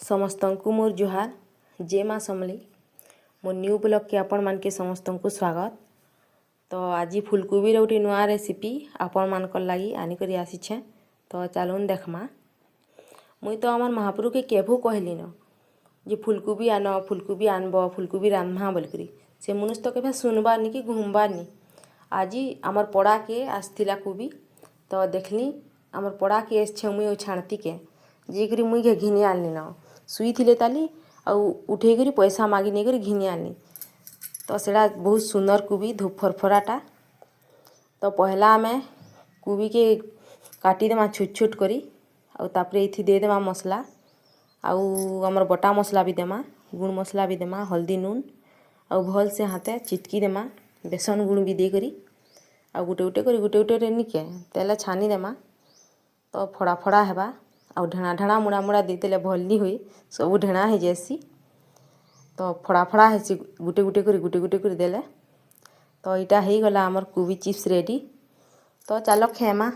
ସମସ୍ତଙ୍କୁ ମୋର ଜୁହାର, ଜୟ ମା ସମଲେଇ। ମୋ ନ୍ୟୁ ବ୍ଲଗ୍କେ ଆପଣମାନକେ ସମସ୍ତଙ୍କୁ ସ୍ୱାଗତ। ତ ଆଜି ଫୁଲକୋବିର ଗୋଟେ ନୂଆ ରେସିପି ଆପଣମାନଙ୍କର ଲାଗି ଆନିକରି ଆସିଛେଁ। ତ ଚାଲୁନ୍ ଦେଖ୍ମା। ମୁଇଁ ତ ଆମର୍ ମହାପ୍ରଭୁକେ କେଭୁ କହିଲିନ ଯେ ଫୁଲକୋବି ଆନ, ଫୁଲକୋବି ଆନବ, ଫୁଲକୋବି ରାନ୍ଧ୍ମା ବୋଲିକରି। ସେ ମନୁଷ ତ କେବେ ଶୁନବାର୍ ନି କି ଘୁମବାର୍ ନି। ଆଜି ଆମର୍ ପଡ଼ାକେ ଆସିଥିଲା କୋବି। ତ ଦେଖ୍ଲି, ଆମର୍ ପଡ଼ାକେ ଆସିଛେ, ମୁଇଁ ଆଉ ଛାଣ୍ତିକେ ଯାଇକରି ମୁଇଁ ଘିନି ଆନ୍ଲିନ। ଶୁଇଥିଲେ ତାଲି ଆଉ ଉଠେଇକରି ପଇସା ମାଗି ନେଇକରି ଘିନି ଆନ୍ଲି। ତ ସେଟା ବହୁତ ସୁନ୍ଦର କୋବି, ଧୂପ ଫରଫରାଟା। ତ ପହେଲା ଆମେ କୋବିକେ କାଟିଦେମା ଛୋଟ ଛୋଟ କରି ଆଉ ତାପରେ ଏଇଥି ଦେଇଦେମା ମସଲା ଆଉ ଆମର ବଟା ମସଲା ବି ଦେମା, ଗୁଣ୍ଡ ମସଲା ବି ଦେମା, ହଳଦୀ, ନୁନ୍ ଆଉ ଭଲସେ ହାତେ ଚିଟକି ଦେମା, ବେସନ ଗୁଣ ବି ଦେଇକରି। ଆଉ ଗୁଟେ ଗୁଟେ କରି ଗୁଟେ ଗୁଟେ ନିକେ ତେଲ ଛାନି ଦେମା, ତ ଫଡ଼ା ଫଡ଼ା ହେବା। ଆଉ ଢେଣା ଢେଣା ମୁଡ଼ା ମୁଡ଼ା ଦେଇଦେଲେ ଭଲ୍ ନି ହୁଏ, ସବୁ ଢେଣା ହେଇଯାଏସି। ତ ଫଡ଼ା ଫଡ଼ା ହେସି ଗୁଟେ ଗୁଟେ କରି ଗୁଟେ ଗୁଟେ କରି ଦେଲେ। ତ ଏଇଟା ହେଇଗଲା ଆମର କୋବି ଚିପ୍ସ ରେଡ଼ି। ତ ଚାଲ ଖେମା।